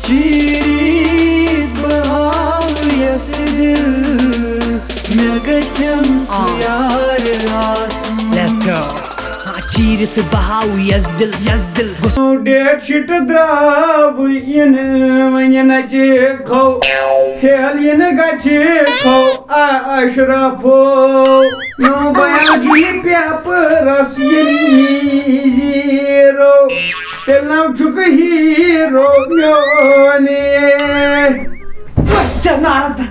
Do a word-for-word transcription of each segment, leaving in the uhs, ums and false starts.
چیٖری بہاو یس دِل، مےٚ گژھٮ۪م سُہ یار آسُن۔ Let's go. ہاں، چیٖرِتھ بہاو یس دِل، یس دِل گوٚژھ۔ ڈیٹ شیٖٹ درٛاو یِنہٕ وۄنۍ نژِ کھو، فیل یِنہٕ گژھِ کھو، آ اشرفو۔ نو بایولجی پیپرس یِنہٕ زیٖرو، تیٚلہِ نو چھُکھ ہیٖرو میون۔ ژےٚ نارٕ تہٕ۔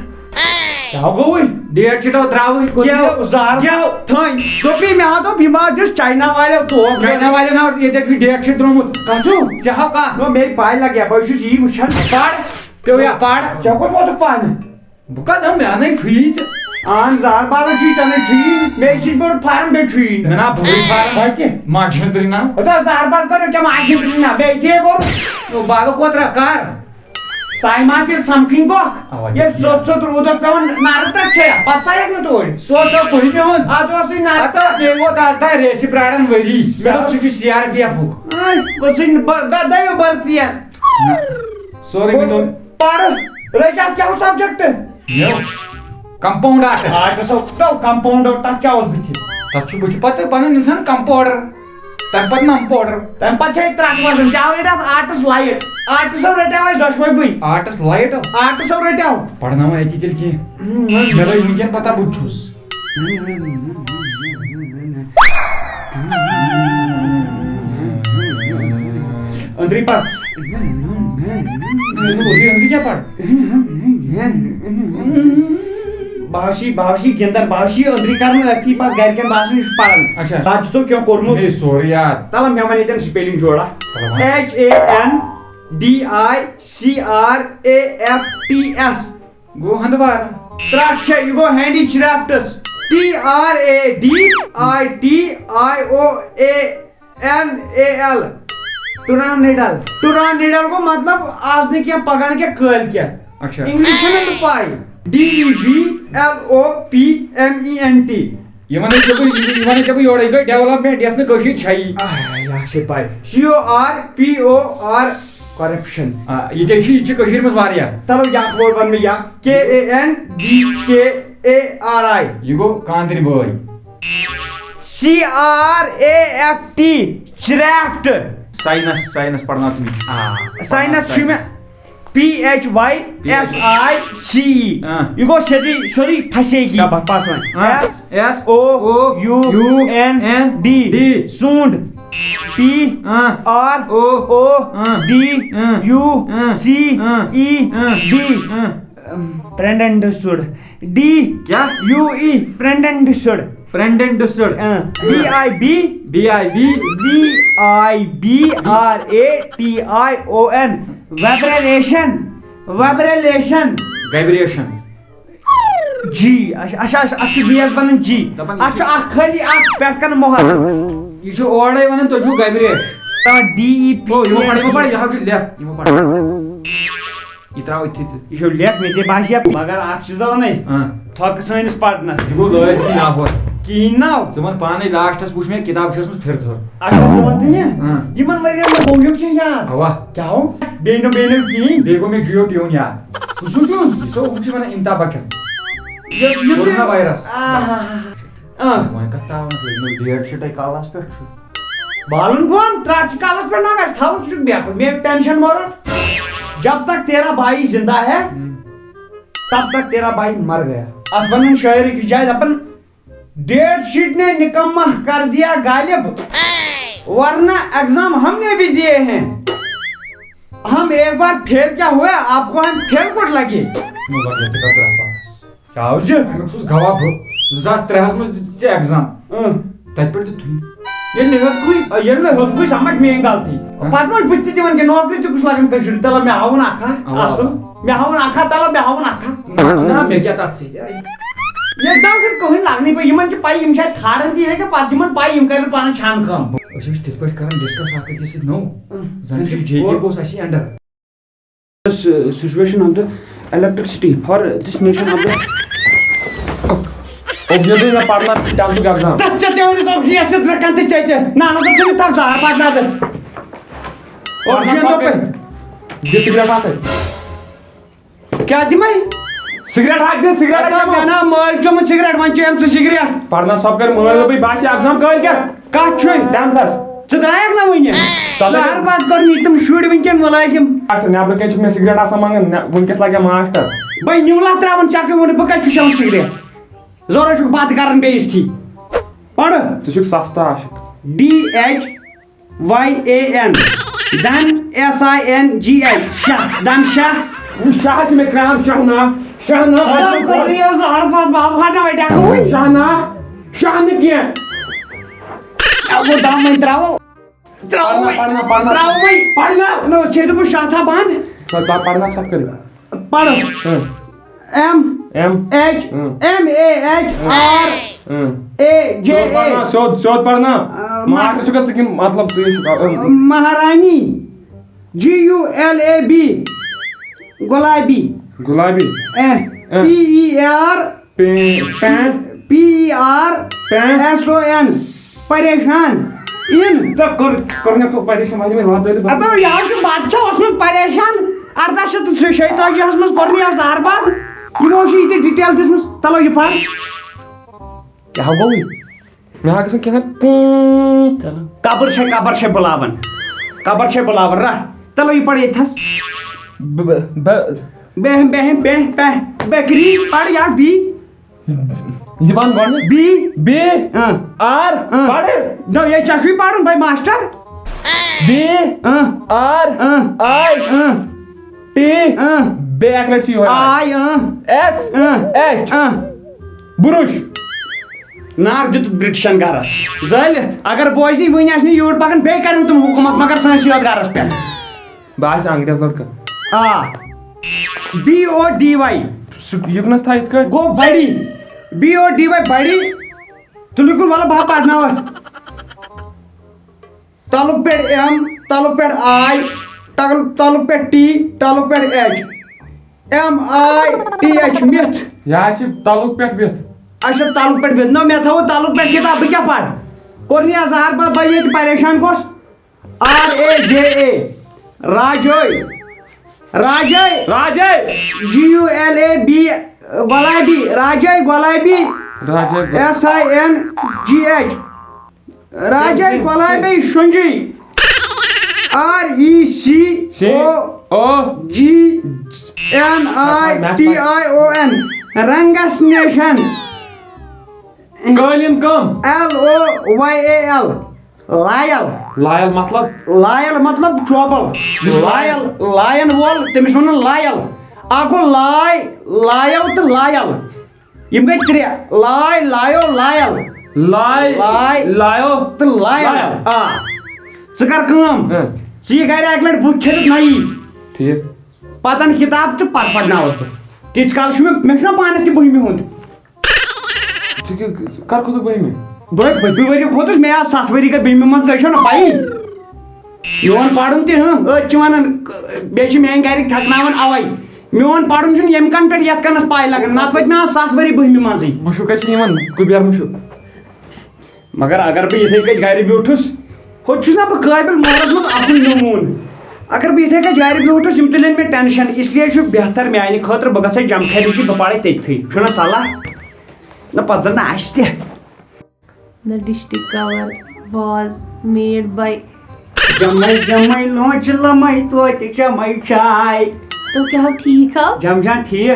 کیٛاہ گوٚوُے؟ ڈیٹ شیٖٹ آو ترٛاوٕنۍ، کوٚت کیٛاہ؟ گوٚو؟ زہر کیٛاہ؟ تھٔنۍ۔ دوٚپُے مےٚ ہا دوٚپ، یِم ہا دِژ چاینا والیو توکھ۔ چاینا والٮ۪ن ہا ییٚتٮ۪تھ یہِ ڈیٹ شیٖٹ ترٛوومُت۔ کَتھ چھُو؟ ژےٚ ہاو کَتھ؟ نو، مے پَے لَگہِ ہا، بہٕ چھُس یی وٕچھان۔ پَر۔ پیوٚو یا پَر؟ ژےٚ کوٚت ووتُکھ پانہٕ؟ بہٕ کَتھ اَنہٕ؟ مےٚ اَنَے فِرٛج تہٕ۔ اَہَن، زہر بالَس چھُے ژےٚ نَے چھُیی۔ مے چھُے بوٚڑ فارم بیٚیہِ چھُیی نہٕ۔ مےٚ نا بوٚڑُے فارم۔ کَتہِ؟ ماجہِ ہٕنٛز درٕنۍ نا۔ ہَتہٕ زہر بال کَرو کیٛاہ ماجہِ ہٕنٛز درٕنۍ نا؟ بیٚیہِ تہِ ہے بوٚڑ۔ نو، بالُک کوترا کَر؟ سایہِ ما آسہِ ییٚلہِ سَمکھٕنۍ بۄکھ؟ اَوا، ییٚلہِ یہِ سوٚت سوٚت روٗدَس پٮ۪وان نَرٕ تَتھ چھےٚ، پَتہٕ سا ہیٚکہِ نہٕ توڑِ۔ سُہ اوس سا پُہہِ میون۔ اَدٕ اوسُے نَرٕ۔ اَدٕ مےٚ ووت آز تام ریسہِ پرٛاران ؤری۔ مےٚ دوٚپ، سُہ چھُ سی آر پی ایفُک۔ اے، بہٕ ژھٕنہٕ بہٕ، بہٕ دَیو بھرتی۔ نہ، سورُے مےٚ دوٚپ۔ پَرٕ، رٔچھ اَتھ کیٛاہ اوس سبجیکٹ؟ مےٚ کمپاوُنٛڈ آرٹس۔ آرٹس اوس، نو، کمپاوُنٛڈ اوس، تَتھ کیٛاہ اوس بٕتھِ؟ تَتھ چھُ بٕتھِ پَتہٕ پَنُن اِنسان کمپاوڈر۔ تَمہِ پَتہٕ نَمپوڈر۔ تَمہِ پَتہٕ چھِ أسۍ ترٛٹھ وَسان، چاو رٔٹۍ اَتھ آرٹس لایٹ۔ آرٹسو رٔٹیو اَسہِ دۄشوَے بٕے۔ Arts light? آرٹسو رٔٹیو۔ پَرناوان اَتی تیٚلہِ کینٛہہ۔ ہُم، مےٚ لٔج وٕنکٮ۪ن پَتہ بہٕ تہِ چھُس۔ أنٛدری پَر۔ أنٛدری، أنٛدری کیٛاہ پَر؟ بہٕ ہا چھُس، بہٕ ہا چھُس گِنٛدان، بہٕ ہا چھُس یہِ أنٛدری کران أتھی پَتہٕ گرِکٮ۪ن باسان یہِ چھُ پَران۔ اچھا۔ تَتھ چھُ تو کینٛہہ کوٚرمُت۔ مےٚ چھُ سورُے یاد۔ تَلہٕ مےٚ وَن ییٚتٮ۪ن spelling جوڑا۔ تَلہٕ وَن۔ H A N D I C R A F T S۔ گوٚو ہَنٛدوار۔ ترٛٹھ چھےٚ، یہِ گوٚو handy crafts. T R A D I T I O A N A L۔ ٹُران نیٖڈل۔ ٹُران نیٖڈل گوٚو مطلب آز نہٕ کینٛہہ، پگاہ نہٕ کینٛہہ، کٲلۍ کینٛہہ۔ اچھا۔ انگلش چھےٚ نہٕ پاے۔ D E V L O P M E N T۔ یِمن ہے ژےٚ بہٕ، یِمن ہے ژےٚ بہٕ یورے گٔے development، یۄس نہٕ کٲشِر چھیی۔ آہ، یہِ چھے پاے۔ C O R P O R، corruption۔ آ، یہِ تے چھُ، یہِ تہِ چھُ کٔشیٖرِ منٛز واریاہ۔ تَلہٕ یہِ اکھ word وَن مےٚ یہِ اکھ، K A N D K A R I۔ یہِ گوٚو کانٛدرِ بٲے۔ C R A F T، craft۔ Science، science پرناو ژٕ مےٚ۔ آ، science چھُ مےٚ P H Y S I C E۔ آ۔ یہِ گوٚو سیوٚدُے، سیوٚدُے پھسیگی۔ کیٛاہ بکواس وَنان؟ آ۔ S S O U N D۔ D۔ سوٗنٛڈ۔ P آ۔ R O آ۔ D آ۔ U آ۔ C آ۔ E آ۔ D۔ آ۔ Prendentised۔ D۔ کیٛاہ؟ U E، prendentised۔ Prendentised۔ آ۔ B I B۔ B I B۔ B I B R A T I O N۔ Vibration۔ Vibration۔ Vibration۔ جی، اچھا، اچھا، اچھا، اَتھ چھُ بیس بَنان جی۔ دَپان یہِ اَتھ چھُ چھُ اَکھ خٲلی اَکھ پٮ۪ٹھ کَنہٕ مۄہَر۔ یہِ چھُ اورَے وَنان، تُہۍ چھُو گبرے۔ دَپان D E P۔ او، یِمو پَر، یِمو پَر، یہِ ہاو چھُ لیکھ، یِمو پَر۔ یہِ ترٛاو أتھی ژٕ۔ یہِ چھُ لیکھ، مےٚ تہِ باسہِ یا، مگر اَکھ چیٖز وَنَے، اۭں۔ تھۄکہٕ سٲنِس پَرنَس۔ یہِ گوٚو لٲرِتھ یہِ ناو ہورٕ۔ کِہیٖنۍ ناو۔ ژٕ وَن پانَے، لاسٹَس وٕچھ مےٚ کِتاب چھَس نہٕ پھِرتھ ہورٕ۔ اَکھ چیٖز وَن تہٕ مےٚ، اۭں۔ یِمَن ؤرِیَن منٛز گوٚو یہِ کینٛہہ یاد؟ اَوا۔ کیٛاہ ہو؟ بیٚیہِ نہٕ، بیٚیہِ نہٕ کِہیٖنۍ۔ بیٚیہِ گوٚو مےٚ جِیو ٹیوٗن یاد۔ کُس ہیوٗ ٹیوٗن؟ یہِ چھُ، ہُم چھِ وَنان امیتابھ بچن۔ یہِ، یہِ کورونا وایرس۔ آہا۔ آ۔ وۄنۍ کتھ تاونس لٔگۍ مٕتۍ، ڈیٹ شیٖٹے کالس پٮ۪ٹھ چھُ۔ بالُن بۄن، ترٛٹھ چھِ کالس پٮ۪ٹھ نہ گژھِ تھاوُن، ژٕ چھُکھ بیکُل۔ مےٚ ٹینشن مورُن۔ جب تک تیرا بھائی زندہ ہے، ہم۔ تب تک تیرا بھائی مر گیا۔ اتھ ونان شاعر أکِس جایہِ دپان، ڈیٹ شیٹ نے نکما کر دیا غالب، ورنہ ایگزام ہم نے بھی دیے ہیں۔ ہم ایک بار فیل کیا ہوا، آپ کو ہم فیل کوٹ لگے۔ مطلب، یہِ ژٕ کَتھ درٛاو پانَس؟ کیٛاہ حظ چھُ؟ اَمیُک چھُس گواہ بہٕ۔ زٕ ساس ترٛےٚ ہَس منٛز دیُت ژےٚ ایگزام۔ اۭں۔ تَتہِ پٮ۪ٹھ دیُتُے۔ ییٚلہِ نہٕ ہیوٚتکُے۔ آ، ییٚلہِ نہٕ ہیوٚتکُے، سمجھ میٛٲنۍ غلطی۔ ہہ؟ پَتہٕ ما چھُ بہٕ تہِ دِوان کہِ نوکری تہِ کُس لَگان کٲشُر؟ تَلہ مےٚ ہاوُن اَکھ ہا۔ اَوا، اَصٕل۔ اَوا۔ مےٚ ہاوُن اَکھ ہا، تَلہ مےٚ ہاوُن اَکھ ہا۔ نہ، نہ، مےٚ کیٛاہ تَتھ سۭتۍ؟ ییٚلہِ دَو چھُنہٕ کٕہٕنۍ لَگنٕے پَتہٕ، یِمَن چھِ پَے، یِم چھِ اَسہِ کھاران تہِ یِتھَے کٔنۍ، پَتہٕ چھِ یِمَن پَے، یِم کَرن پانَس چھانہٕ کٲم۔ أسۍ ٲسۍ تِتھ پٲٹھۍ کَران ڈِسکَس اَکھ أکِس سۭتۍ، نو۔ اۭں۔ زَن چھُ یہِ جے کے اوس اَسہِ under. This, uh, situation of the electricity for this nation of the اوٚبجیکٹٕے مےٚ پَرنَس ٹٮ۪نتھُک ایگزام۔ تَتھ چھےٚ چٲنِس اوٚبجیکٹَس سۭتۍ رَکھان تہٕ ژےٚ تہِ۔ نہ، نہ، ژٕ ژٕ نہٕ تَتھ زہر پَتہٕ نہ تہٕ۔ اوٚبجیکٹ دوٚپُن۔ دِ سگریٹ اکھ اَتہِ۔ کیٛاہ دِمے؟ سگریٹ اکھ دِ، سگریٹ اکھ دِمو۔ مےٚ نا مٲلۍ چومُت سگریٹ، وۄنۍ چیٚیَم ژٕ سگریٹ۔ پرنس صٲب کر مٲلۍ دوٚپُے بہٕ آسہِ exam کٲلۍ کٮ۪س۔ کتھ چھُے؟ Tenth۔ ژٕ درٛایَکھ نا وُنہِ؟ تَتھ ژٕ ہر پتہٕ کٔر نہٕ تِم شُرۍ وٕنکٮ۪ن مُلٲزِم۔ اَتھ نٮ۪برٕ کَنہِ چھُکھ مےٚ سگریٹ آسان منٛگان، نہ، وٕنکٮ۪س لگہِ ماسٹر۔ بے نیوٗلا ترٛاوُن، ژےٚ کٔمۍ ووٚنُے بہٕ کَتہِ چھُس چٮ۪وان سگریٹ؟ ضروٗرت چھُکھ بتہٕ کران بیٚیِس کھی۔ پرٕ۔ ژٕ چھُکھ سستہٕ عاشق۔ D H Y A N، then S I N G H، Shah, دن شاہ۔ شاہ چھِ مےٚ کرٛام شاہ نا، شاہ نا۔ تَو کٔر ریو زہر باد باب ہٹا وٹا کوئی۔ شاہ نا، شاہ نہٕ کینٛہہ۔ اَو دم وۄنۍ ترٛاوو۔ ترٛاوو پرنا، وۄنۍ۔ پرنا، پرنا۔ ترٛاوو وۄنۍ۔ پرنا۔ نو، چھے دوٚپمُت شاہ تھا بنٛد۔ تۄہہِ، تۄہہِ پرنا چھا کٔرِتھ؟ پرو۔ ہاں۔ M M H، ہاں۔ M A H R ہاں۔ A J سیوٚد A۔ پرنا، سیوٚد، سیوٚد پرنا۔ آ، ما-، ماسٹر چھُکھ ژٕ کِنہٕ مطلب ژٕ یہِ چھُکھ، آ، آ۔ مہارانی۔ G U L A B۔ گۄلابی۔ گۄلابی۔ اے، اے۔ P E R۔ پین، پین۔ P E R۔ پین۔ S O N۔ پریشان۔ اِن۔ ژےٚ کوٚر، کوٚر مےٚ پریشان، وۄنۍ چھِ مےٚ لَتھ دٲرِتھ۔ ہتو، یہِ حظ چھُ بادشاہ اوسمُت پریشان۔ ارداہ شیٚتھ تہٕ شیٚیہِ تٲجی ہس منٛز کوٚر مےٚ یہِ زہر باد۔ یِمو چھِ یہِ تہِ detail دِژمٕژ۔ تَلو یہِ پَر۔ کیٛاہ گوٚوُے؟ مےٚ ہا گژھان کینٛہہ تام۔ چلو۔ قبر چھے، قبر چھے بُلاوان۔ قبر چھے بُلاوان، رَٹھ۔ تَلو یہِ پَر ییٚتہِ تھَس۔ ب-، ب-، ب-، بیٚہہ، بیٚہہ، بیٚہہ، بیٚہہ۔ بکری، پَر یا بی۔ یہِ وَن گۄڈٕنٮ۪تھ۔ بی۔ بی۔ اۭں۔ آر۔ اۭں۔ پَر۔ نو، یے ژےٚ چھُے پَرُن، بھائی ماسٹر۔ بی۔ اۭں۔ آر۔ اۭں۔ آی۔ اۭں۔ ٹی۔ اۭں۔ بیٚیہِ اَکہِ لَٹہِ چھُ یِہوٚے آر۔ آی، اۭں۔ ایس۔ اۭں۔ ایچ۔ اۭں۔ بُرُش۔ نار دیُت برٹشن گرس زٲلِتھ۔ اگر بوزنی وٕنۍ آسہِ نہٕ یوٗرۍ پکان، بیٚیہِ کرن تِم حکوٗمت، مگر سٲنِسٕے یوت گرس پٮ۪ٹھ۔ بہٕ آسہِ انگریز لڑکہٕ۔ آ۔ B O D Y۔ سُہ یُکنتھ تھا یِتھ کٲٹھۍ۔ گوٚو بڑی۔ B O D Y بڑی۔ تُلِو کُن وَلہٕ بہٕ ہا پرناوَتھ۔ تَلُک پٮ۪ٹھ M، تَلُک پٮ۪ٹھ I، تَلُک، تَلُک پٮ۪ٹھ T، تَلُک پٮ۪ٹھ H۔ M I T H، مِتھ۔ یہِ حظ چھِ تَلُک پٮ۪ٹھ وِتھ۔ اچھا، تَلُک پٮ۪ٹھ وِتھ۔ نہ، مےٚ تھٲوٕو تَلُک پٮ۪ٹھ کِتاب، بہٕ کیٛاہ پَرٕ؟ کوٚر نہٕ یہِ اظہار، بہٕ، بہٕ ییٚتہِ پریشان گوٚس۔ R A J A، راجے۔ راجے۔ راجے۔ G U L A B، گۄلابی، راجے گۄلابی۔ راجے گۄ- S I N G H۔ راجے گۄلابے شُنجی۔ R E C O G N I T I O N۔ Rings nation. قٲلیٖن کٲم۔ L O Y A L۔ لایل۔ لایل مطلب؟ لایل مطلب چوبل۔ یُس لایل، لایل۔ لایَن وول، تٔمِس وَنان لایل۔ اکھ گوٚو لاے، لایو تہٕ لایل۔ یِم گٔے ترٛےٚ۔ لاے، لایو، لایل۔ لاے، لاے، لایو۔ تہٕ لایل۔ لایل۔ آ۔ ژٕ کر کٲم۔ ہہ۔ ژٕ یہِ گرِ اکہِ لٹہِ بُتھ چھٔلِتھ نَیی۔ ٹھیٖک۔ پتہٕ اَن کِتاب تہٕ پتہٕ پرناوَتھ بہٕ۔ تیٖتِس کالَس چھُ مےٚ، مےٚ چھُنہ پانَس تہِ بٔہمہِ ہُنٛد۔ ژٕ کیٛاہ، کر کھوٚتُکھ بٔہمہِ؟ بہٕ، بٔہمہِ ؤری کھوٚتُس، مےٚ آسہٕ ستھ ؤری گٔے بٔہمہِ منٛز، تۄہہِ چھو نہ پَیی۔ میون پَرُن تہِ، ہٕنٛہ، أتھۍ چھِ وَنان، بیٚیہِ چھِ میٛٲنۍ گَرِکۍ تھَکناوان اَوَے۔ میون پَرُن چھُنہٕ ییٚمہِ کَنہٕ پٮ۪ٹھ یَتھ کَنَس پَے لَگان، نَتہٕ وٲتۍ مےٚ آز ستھ ؤری بٔہمہِ منٛزٕے۔ مُشُک کَتہِ چھُ یِوان؟ کُبیر مُشُک۔ مگر اگر بہٕ یِتھَے کٔنۍ گَرِ بیوٗٹھُس، ہوٚتہِ چھُس نہ بہٕ قٲبِل مولس منٛز اَکُے نموٗن۔ اگر بہٕ یِتھَے کٔنۍ گَرِ بیوٗٹھُس، یِم تُلن مےٚ ٹٮ۪نشَن، اس لیے چھُ بہتر میٛانہِ خٲطرٕ بہٕ گژھٕ جمکھرِ نِشی، بہٕ پَرٕ تٔتھٕے۔ چھُنہ صلاح؟ نہ پَتہٕ زَن نہ آسہِ تہِ۔ The district cover was made by جمے جمے نوچ لمے توتہِ چمے چاے۔ تو کیا ہو ٹھیک ہو؟ جم جان ٹھیک۔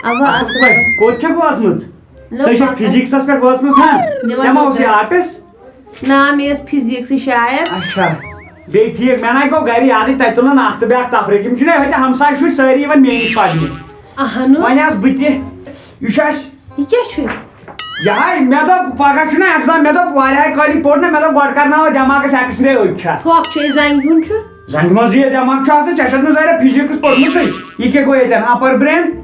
اب اصل پٲٹھۍ۔ کوٚت چھکھ وٲژمٕژ؟ نہ، ژےٚ چھےٚ پکان۔ فزکسس پٮ۪ٹھ وٲژمٕژ نا؟ دِوان ژےٚ ما اوسُے نظر۔ آرٹس؟ نہ، مےٚ ٲس فزکسٕے شاید۔ اچھا۔ بیٚیہِ ٹھیک، مےٚ نہ گوٚو گرِ یادٕے، تَتہِ تُلُن اکھ تہٕ بیٛاکھ تفریٖق۔ یِم چھِنہ ہُتہِ ہمساے شُرۍ سٲری یِوان مےٚ نِش پرنہِ۔ اہنُو۔ وۄنۍ آس بہٕ تہِ، یہِ چھُ اَسہِ۔ یہِ کیٛاہ چھُ؟ یہے، مےٚ دوٚپ، پگاہ چھُنہ ایگزام، مےٚ دوٚپ، واریاہ کٲلۍ پوٚر نہ، مےٚ دوٚپ، گۄڈٕ کرناوو دٮ۪ماغس ایکس رے، أتھۍ چھا۔ تھۄکھ چھے زنٛگہِ ہُنٛد چھُ۔ زنٛگہِ منٛز یہِ دٮ۪ماغ چھُ آسان، ژےٚ چھَتھ نہٕ ظٲہرہ فزکس پٔرمٕژٕے۔ یہِ کیٛاہ گوٚو ییٚتٮ۪ن؟ اپر برین،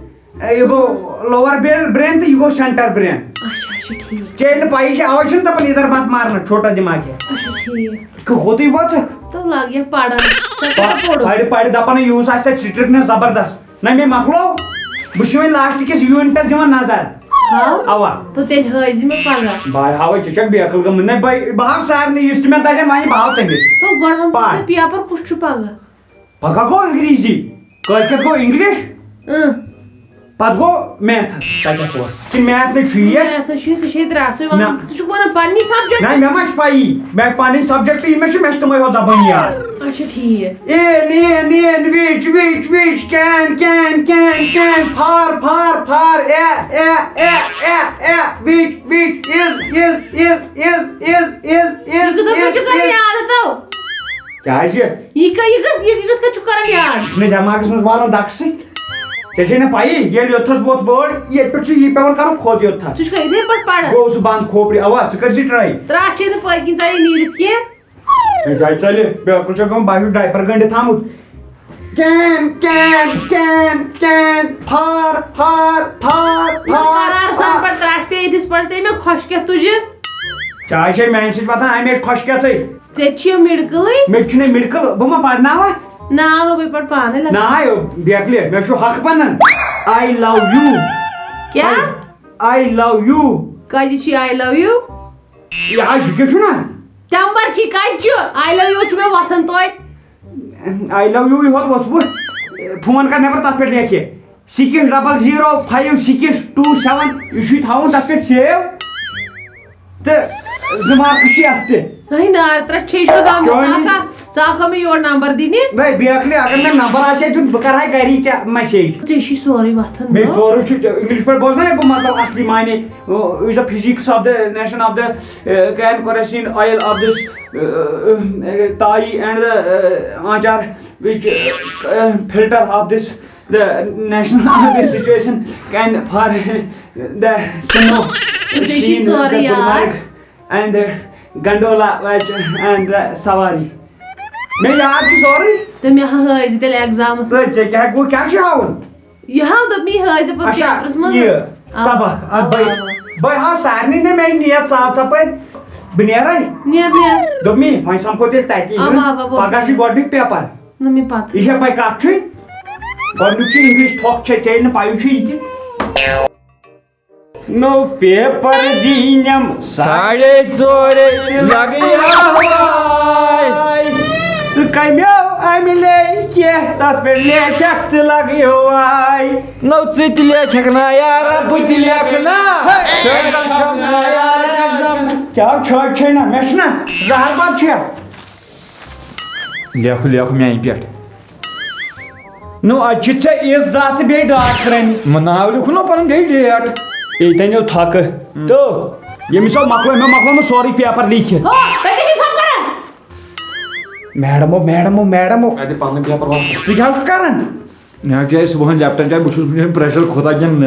یہِ گوٚو لوور برین تہٕ یہِ گوٚو سینٹر برین۔ اچھا، اچھا، ٹھیٖک۔ ژےٚ ییٚلہِ نہٕ پَیی چھےٚ، اَوَے چھِنہٕ دَپان اِدھر مت مارنا، چھوٹا دماغ ہے۔ اچھا، ٹھیٖک۔ کہٕ ہوتُے وۄژکھ؟ تو لگ یا پَران۔ ژےٚ کوٗتاہ پوٚرُتھ؟ پَرِ، پَرِ، دَپان ہے، یِہُس آسہِ تَتہِ سٹرکٹنس زبردست۔ نہ، مےٚ مۄکلو، بہٕ چھُس وۄنۍ لاسٹ کِس یوٗنٹس دِوان نظر۔ ہاو؟ اوا۔ تو تیٚلہِ ہٲوزِ مےٚ پگاہ۔ بہٕ ہاوے، ژٕ چھکھ بے عقل گٔمٕژ۔ نہ، بہٕ، بہٕ ہاوٕ سارنٕے، یُس تہِ مےٚ دَزٮ۪ن وۄنۍ، بہٕ ہاوٕ تٔمِس۔ تو گۄڈٕ وَن تہٕ پاے۔ مےٚ، پیپر کُس چھُ پگاہ؟ پگاہ گوٚو انگریزی، کٲلۍ کٮ۪تھ گوٚو انگلش، اۭں۔ پتہٕ گوٚو میتھس۔ تتہِ پوٚر کہِ میتھ نَے چھُ یہِ۔ میتھس چھُ یہِ، سُہ چھُے درٛاٹھ ژٕ نہ۔ وَنان۔ ژٕ چھُکھ وَنان پننی سبجیکٹ۔ نہ، مےٚ ما چھِ پَیی۔ مےٚ پنٕنۍ سبجیکٹ یِم مےٚ چھِ، مےٚ چھِ تِمے ہوت زبٲنی یاد۔ اچھا، ٹھیٖک۔ In, in, in, which, which, which, can, can, can, can, for, for, for, a, a, a, a, a, which, which, is, is, is, is, is, is, is, یہِ کِتھ پٲٹھۍ چھُ کران یاد تو؟ کیٛازِ؟ یہِ کَ-، یہِ کَتھ، یہِ کِتھ کٔنۍ چھُ کران یاد؟ یہِ چھُنہٕ دٮ۪ماغَس منٛز والان دَکہٕ سۭتۍ۔ ژےٚ چھے نہ پَیی، ییٚلہِ یوٚتتھَس ووت وٲڈ، ییٚتہِ پٮ۪ٹھ چھُ یہِ پٮ۪وان کَرُن کھوٚت یوٚتتھَس۔ ژٕ چھُکھ یِتھَے پٲٹھۍ پَران۔ گوٚو سُہ بنٛد کھوپڑِ۔ اَوا، ژٕ کٔرۍ زِ ٹرٛاے۔ ترٛٹھ چھے نہٕ پٔتۍ کِنۍ ژَے نیٖرِتھ کینٛہہ۔ ہے، گَرِ ژَلہِ، بیٛاکھ چھُ گوٚمُت، بہٕ چھُس ڈایپَر گٔنٛڈِتھ آمُت۔ کین، کین، کین، کین، فار، فار، فار، مےٚ فار، قرار سان فار۔ پَتہٕ ترٛٹھ پیٚیہِ یِتھِس پٲٹھۍ ژَے مےٚ خۄش کیٛاہ تُجہِ۔ چاے چھے میٛانہِ سۭتۍ وَتھان، اَمہِ آسہِ خۄش کیٛاہ ژَے؟ ژےٚ تہِ چھُ یہِ میڈکلٕے۔ مےٚ تہِ چھُنہٕ میڈکل، بہٕ ما پرناوتھ؟ ناو روٚبٕے پٮ۪ٹھ پانے لگان۔ نہ، آیو بیکلہِ، مےٚ چھُ حق پنن۔ I love you۔ کیٛاہ؟ I love you۔ کَتہِ چھُ I love you؟ یہِ حظ، یہِ کیٛاہ چھُ نہ؟ تمبر چھی کَتہِ چھُ؟ I love you چھُ مےٚ وۄتھان توتہِ۔ I love you یہِ ہوت ووٚتھمُت۔ فون کر نٮ۪بر، تتھ پٮ۪ٹھ لیکھِ۔ Six double zero five six two seven، یہِ چھُے تھاوُن تَتھ پٮ۪ٹھ save۔ تہٕ زٕ mark چھِ اَتھ تہِ۔ ہے نار ترٛٹھ چھے چھُ دَم، چٲنی ژٕ آکھ، ژٕ آکھ مےٚ یور نمبر دِنہِ۔ ہے بیکلہِ، اگر مےٚ نمبر آسہِ ہا دیُن، بہٕ کرٕ ہا گری ژےٚ message۔ ژےٚ چھُے سورُے وۄتھان، مےٚ نہ؟ سورُے چھُ، English پٲٹھۍ بوزنا ہے بہٕ، مطلب اصلی معنی، uh, is the physics of the nation of the, uh, can kerosene oil of this, uh, uh, uh, tai and the, uh, آنچار which, uh, uh, filter of this the national of the situation can for the snow, ژےٚ چھُے sheen, سورُے the یاد۔ Gulmarg and the gondola, which, and the سواری۔ مےٚ یاد چھُ سورُے۔ تہٕ مےٚ ہا ہٲوزِ تیٚلہِ ایگزامَس تہٕ منٛز۔ ژےٚ کیٛاہ گوٚو، کیٛاہ چھُ ہاوُن؟ یہِ ہاو دوٚپ مےٚ، یہِ ہٲوزِ پَتہٕ اچھا، پیپرَس منٛز۔ یہِ آ، سبق، اَتھ آ، بٔے-، آ۔ بٔے ہاو سارنٕے نہ مےٚ نیت صاف تَپٲرۍ۔ بہٕ نیرَے؟ نیر، نیر۔ دوٚپ مےٚ، وۄنۍ سَمکھو تیٚلہِ تَتی، آ، ہہ؟ آ، آ، پَگاہ چھُ گۄڈٕنیُک پیپر۔ نہ مےٚ پَتہٕ۔ یہِ چھا پَے کَتھ چھُے؟ گۄڈٕنیُک چھُ English، تھۄکھ چھے، ژےٚ نہٕ پَیی چھُے یہِ تہِ۔ نوٚو پیپر دیٖنٮ۪م ساڑے ژورے لگیو واے۔ سُہ کمیو امہِ لیے کینٛہہ، تتھ پٮ۪ٹھ لیکھکھ تہٕ لگیو واے۔ نو ژٕ تہِ لیکھکھ نا یارا، بہٕ تہِ لیکھٕ نا۔ ہے، شٲعرن چھُ نا یارا exam۔ کیٛاہ چھٲتۍ چھے نا؟ مےٚ چھُنا زہر بب چھُ۔ لیکھ، لیکھ میانہِ پٮ۪ٹھ۔ نو، اتہِ چھِ ژےٚ عیٖذ داہ تہٕ بیٚیہِ ڈاکٹرن۔ مہ ناو لیکھُن نہ پنُن بیٚیہِ ڈیٹ۔ ییٚتٮ۪ن یو تھکہٕ۔ ہم۔ تو ییٚمِس آو مۄکلو، مےٚ مۄکلومُت سورُے پیپر لیکھِتھ۔ ہو، تُہۍ کیٛاہ چھِو ژھۄپہٕ کران؟ میڈمو، میڈمو، میڈمو۔ اَتہِ پنُن پیپر وۄتھ۔ ژٕ کیٛاہ چھُکھ کران؟ مےٚ حظ چیٚیہِ صُبحن لیپٹن چاے، بہٕ چھُس وٕنہِ pressure کھوٚتا کِنہٕ نہ۔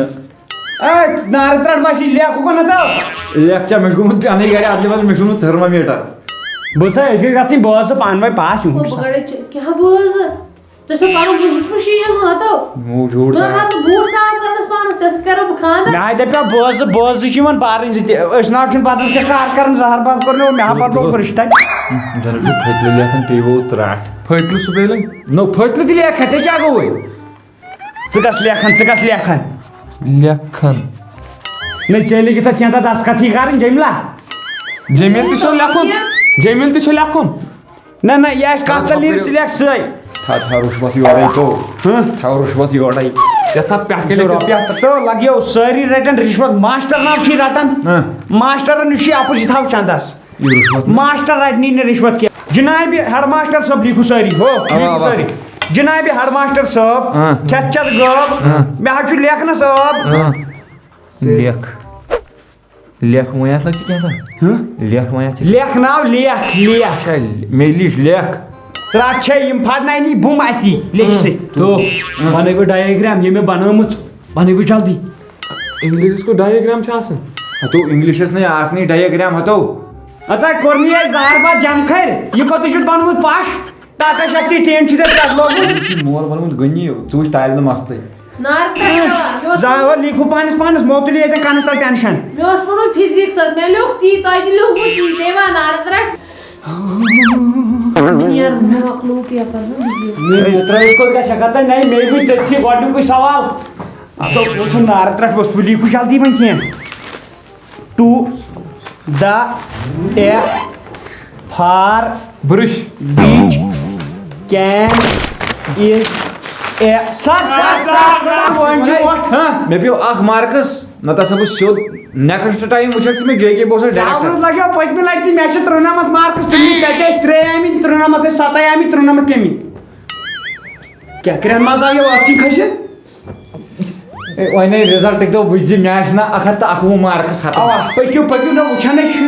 اے، نارٕ ترٛٹھ ما چھِ لیکھُک وَنان تو؟ لیکھ ژےٚ، مےٚ چھُ گوٚمُت پیٛانٕے گرِ، اَتھ دِوان، مےٚ چھُ گوٚمُت thermometer۔ بوز تہٕ، أسۍ گٔژھۍ گژھٕنۍ، بہٕ اوسُس پانہٕ ؤنۍ پاس، یِم بہٕ چھِ گۄڈَے چھِ، کیٛاہ بوز؟ ژےٚ چھُکھ پَنُن بوٗٹھ وٕچھمُت شیٖنَس منٛز ہَتو؟ موٗ جھوٗٹ بہٕ تام۔ رَٹہٕ بوٗٹھ صاف کَرنَس پانَس، ژےٚ سۭتۍ کَرو بہٕ خانٛدر؟ مےٚ ہاے دَپیٛاو، بوز، بوز، یہِ چھِ یِمَن بارٕنۍ زٕ تہِ، أسۍ نہ حظ چھِنہٕ پَتہٕ کیٛاہ کار کَران، زَہر بَتہٕ کوٚر مےٚ، مےٚ ہا پَتہٕ لوٚگ پرٛشتَے۔ زَن چھُ پھٔتلہٕ لیکھان، پیٚیہِ وۄنۍ ترٛٹھ۔ پھٔتلہٕ سُہ بیٚیہِ لَگہِ؟ نو، پھٔتلہٕ تہِ لیکھان، ژےٚ کیٛاہ گوٚوُے؟ ژٕ کَس لیکھان، ژٕ کَس لیکھان؟ لیکھان۔ نہ، ژےٚ لیکھِتھ تَتھ کینٛہہ، تَتھ دستخط ہی کَرٕنۍ، جٔملہ۔ جمیٖل تہِ چھُ لیکھُن، جمیٖل تہِ چھُ لیکھُن۔ نہ، نہ، یہِ آسہِ کَتھ ژےٚ لیٖکھ، ژٕ لیکھ سٲے۔ تھاو، تھاو رُشوت یورَے تو۔ ہہ؟ تھاو رُشوت یورَے۔ ژےٚ تھاو پٮ۪ٹھ کٔنۍ رۄپیہِ ہَتھ تہٕ لَگیو سٲری رَٹَن رِشوت، ماسٹر ناو چھُے رَٹان۔ ہہ۔ ماسٹرَن نِش چھُے اَپُز یہِ تھاو چَندَس۔ یہِ رُشوت نہٕ۔ ماسٹر رَٹہِ نہٕ رِشوت کینٛہہ۔ جنابِ ہیڈ ماسٹر صٲب، لیکھِو سٲری، ہو، اَوا، لیکھِو اَوا۔ سٲری۔ جنابِ ہیڈ ماسٹر صٲب، ہاں۔ کھٮ۪تھ چٮ۪تھ غٲب، ہاں۔ مےٚ حظ چھُ لیکھنَس ٲب۔ ہاں۔ لیکھ۔ لیکھ وۄنۍ اَتھ لَگہِ ژٕ کینٛہہ تام۔ ہاں؟ لیکھ وۄنۍ اَتھ ژٕ۔ لیکھ ناو، لیکھ، لیکھ۔ اچھا، مےٚ لیٖچھ لیکھ۔ ترٛٹھ چھے، یِم پھاٹناونی بُم اَتی لیکھِ سۭتۍ۔ تو، ہاں۔ بَنٲوِو ڈایگرام، یہِ مےٚ بَنٲومٕژ، بَنٲوِو جلدی۔ انگلشس کو ڈایگرام چھِ آسان؟ ہتو، انگلشس نَے آسنٕے ڈایگرام ہتو۔ ہتا کوٚرمٕے اَسہِ زہر باد جمخر، یہِ کوٚت چھُتھ بنومُت پش؟ ٹاٹا شکتی ٹین چھُ ژےٚ پٮ۪ٹھ لوگمُت۔ یہِ چھُ مول بنومُت غنی، ژٕ وٕچھ طالبہِ علم مستٕے۔ نار کَتہِ چھَوا؟ مےٚ اوس زانٛہہ لیٖکھِو پانس پانس موتُلے ییٚتٮ۪ن کنس تل ٹینشن۔ مےٚ اوس پوٚرمُت فزکس حظ، مےٚ لیوٚکھ تی، تۄہہِ تہِ لیوٚکھمُت تی، پیٚیہِ وَنان نار ترٛٹھ۔ نیر مۄکلو پیپر نہ بِہِو۔ ہے، ترٛٲیِتھ کوٚت گژھِ ہٮ۪کان تۄہہِ؟ نَے، مے وٕچھ تٔتھی گۄڈٕنیُکُے سوال۔ اَتھ اوس وٕچھُن نارٕ ترٛٹھ اوس پُلی کُس جلدی وۄنۍ کینٛہہ۔ To the A for brush. Beach can A, A, سَتھ، سَتھ، سَتھ، سَتھ، وۄنۍ چھُ وۄٹھ، ہاں۔ مےٚ پیوٚو اکھ مارکس، نتہٕ ہسا بہٕ سیوٚد نیکسٹ ٹایم وٕچھکھ ژٕ مےٚ جے کے، بہٕ اوسُس ژےٚ آوُس ڈایریکٹر۔ لگیو پٔتمہِ لٹہِ تہِ، مےٚ چھِ ترٛنَمتھ مارکس تُلمٕتۍ، تَتہِ ٲسۍ ترٛےٚ آمٕتۍ، ترٛنَمتھ ٲسۍ ستَے آمٕتۍ، ترٛنَمتھ پیٚمٕتۍ۔ کیٛاہ کرن منٛز آو یہِ وۄستہٕ کھٔسِتھ؟ اے، وۄنۍ ہے رِزلٹٕکۍ دۄہ وٕچھ زِ مےٚ آسہِ نہ اکھ ہتھ تہٕ اَکوُہ مارکس ہتہٕ۔ اوا، پٔکِو، پٔکِو، نہ وٕچھان ہے چھُ۔